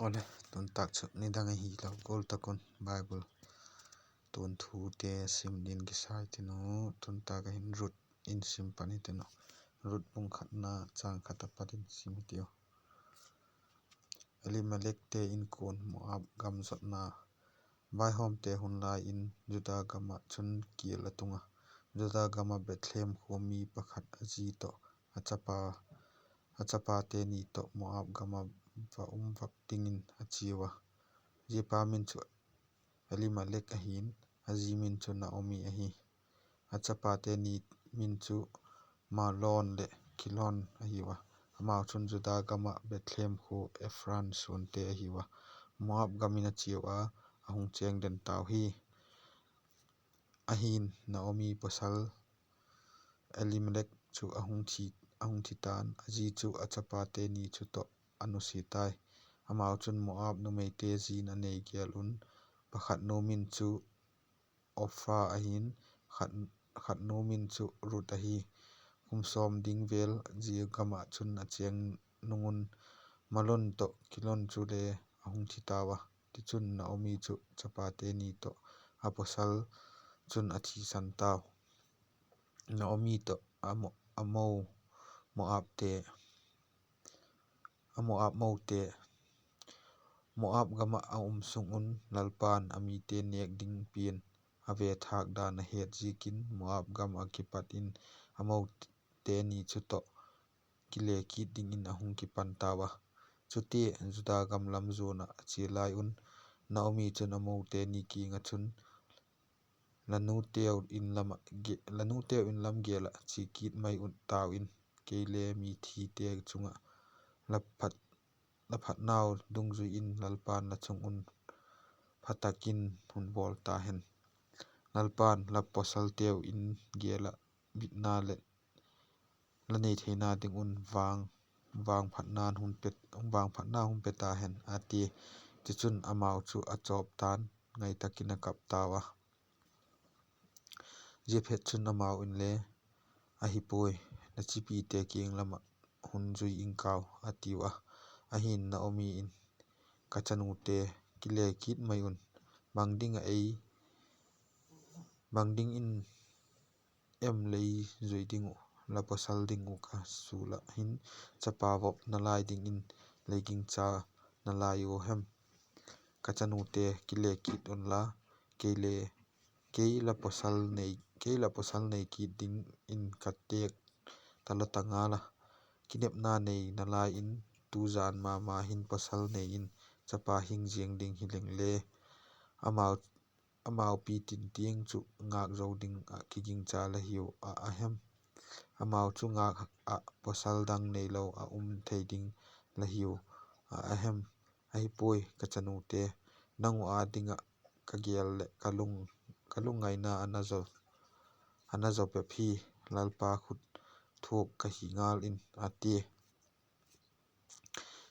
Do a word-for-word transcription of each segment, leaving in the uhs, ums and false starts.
Awle, tun tâk chu nidang ahilo gual tak un Bible tuanthute sim dingin kisa i tin u. Tun tâk ah hin Ruth in sim pan i tin u. Ruth bung khatna châng khat a pat in sim i tiu. Elimelekte inkuan Moab gam zotna. Vaihawmte hun lai in Juda gam ah chun kial a tung a, Juda gam ah Bethlehem khua mi pakhat a zi tawh a chapa, a chapate ni tawh Moab gam ah va um vak dingin a chiau a. Zia pa min chu Elimelek ahi'n, a zi min chu Naomi ahi. A chapate ni min chu Mahlon leh Kilion ahiu a. Amau chun Juda gam ah Bethlehem khua Ephrath suante ahiu a, Moab gam in a chiau a, a hung chêng den tau hi. Ahi'n, Naomi pawsal Elimelek chu a hung thi, a hung thi ta'n, a zi chu a chapate ni chu tawh a nusia tai. Amau chun Moab numeite zin a nei gêl un, pakhatnu min chu Orpah ahi'n, khat, khatnu min chu Ruth ahi. Kum sawm ding vêl zia gam ah chun a chêng nung un, Mahlon tawh Kilion chule a hung thi tau a. Tichun, Naomi chu chapate ni tawh a pawsal chun a thisan tau. Naomi tawh a mo, a mo, Moabte, a Moab mote. Moab gam ah a um sung un Lalpa'n a mite nêk ding pian a ve thâk dan a het ziakin, Moab gam ah kipat in a mote ni chu tawh kile kit dingin a hung kipan tau a. Chutia Juda gam lam zuan ah a chia lai un, Naomi chun a mote ni kiang ah chun, La nuteu in lam ah ge, la nuteu in lam gêl ah chia kit mai un tau in, kei le mithite chung ah la phat, la phatnau dungzui in Lalpa'n la chung un pha tak in hun bawl ta hen. Lalpa'n la pawsalteu in gêl ah bitna leh la nei theina ding un vang, vangphatna hun pe, vangphatna hun pe ta hen, a tia. Tichun, amau chu a chawp ta'n, ngai tak in a kap tau a. Ziaphetchun, amau inle, Ahi puai, la chipite kiang lam ah hun zui ing kau, a tiu a. Ahi'n, Naomi in, Ka chanute, kile kit mai un, bang ding ah ei, bang ding in em lei zui ding uh, la pawsal ding uh ka sul ah hin chapa vop nalai dingin lei gingcha nalai ua hem? Ka chanute, kile kit unla, kei le, kei la pawsal nei, kei la pawsal nei kit dingin ka têk talo ta ngal a. Kinepna nei nalai in, tu jan ma ma hin pawsal nei in chapa hing ziang ding hi leng le, amau, amau pi tin tiang chu ngâk zo ding ah kigingcha la hiu a, a hem? Amau chu ngâk ah pawsal dang neilo a um thei ding la hiu a, a hem? Ahi puai, ka chanute, nang uh â ding ah ka gêl leh ka lung, ka lungngaina a na zo, a na zo pep hi, Lalpa khut thuak ka hi ngal in, a tia.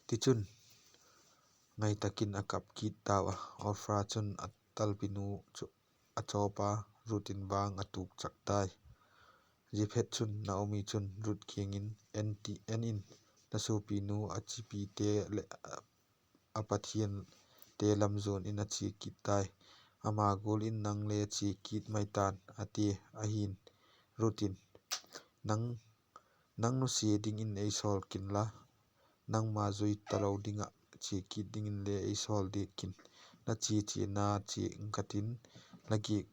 Tichun, ngai tak in a kap kit tau a. Orpah chun a talpinu chu a chawp a, Ruth in vang a tukchak tai. Ziaphetchun, Naomi chun Ruth kiang in, En ti, en in, la suapinu a chipite leh a pathiante lam zuan in a chia kit tai. Ama gual in nang le chia kit mai ta'n, a tia. Ahi'n, Ruth in, Nang, nang nusia dingin ei sawl kin la, nangma zui talo ding ah chia kit dingin le ei sawl diak kin. La chia chiana chia ing ka tin, la giak,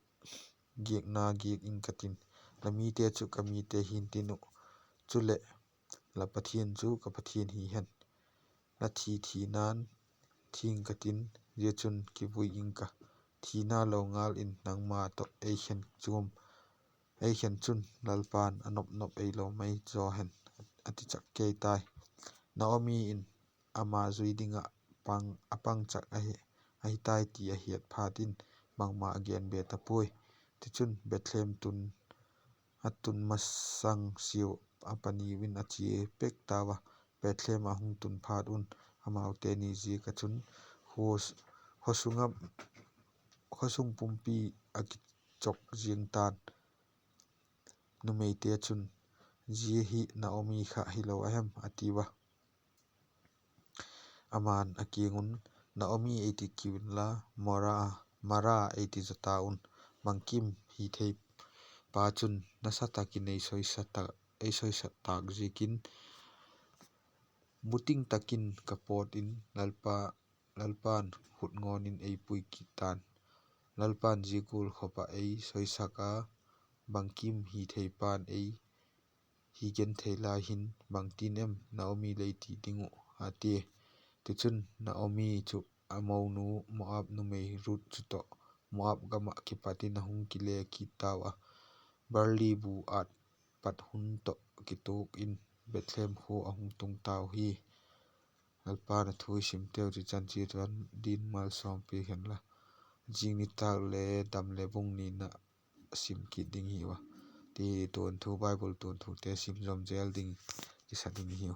giakna giak ing ka tin, la mite chu ka mite hi'ntin uh, chuleh, la Pathian chu ka Pathian hi hen. La thi thina'n thi ing ka tin, zia chun kivui ing ka. Thina lo ngal in nangma tawh ei khen chuam, ei khen chun Lalpa'n a nop nop eilo mai zaw hen, a ti chak kei tai. Naomi in ama zui ding ah pang, a pang chak ahi, ahi tai ti a hiat phat in bangma a gen be ta puai. Tichun, Bethlehem tun, a tun masang siau a pani un a chia pek tau a. Bethlehem a hung tun phat un, amaute ni ziak ah chun khua, khua sung ah, khua sung pumpi a kichok ziang ta'n. Numeite chun, Zia hi Naomi kha hilo a hem? a tiu a. Ama'n a kiang un, Naomi ei ti kiu inla, Mara, Mara ei ti zaw ta un; bangkim hitheipa chun nasa tak in ei soisa ta, ei soisa tâk ziakin, muting tak in ka pawt in Lalpa, Lalpa'n khut ngawn in ei pui kit ta'n; Lalpa'n zia gual khop ah ei soisak a, bangkim hitheipa'n ei hi genthei lai hin bangtin em Naomi lei ti ding uh? a tia. Tichun, Naomi chu a monu Moab numei Ruth chu tawh Moab gam ah kipat in a hung kile kit tau a, barli bu ât pat hun tawh kituak in Bethlehem khua a hung tung tau hi. Lalpa'n a thu i simteu chu chan chiat ua ding malsawm piak hen la. Zing nitâk le dam le bung nina sim kit ding hiu a, ti tuanthu, Bible tuanthute sim zom zel ding kisa ding hiu.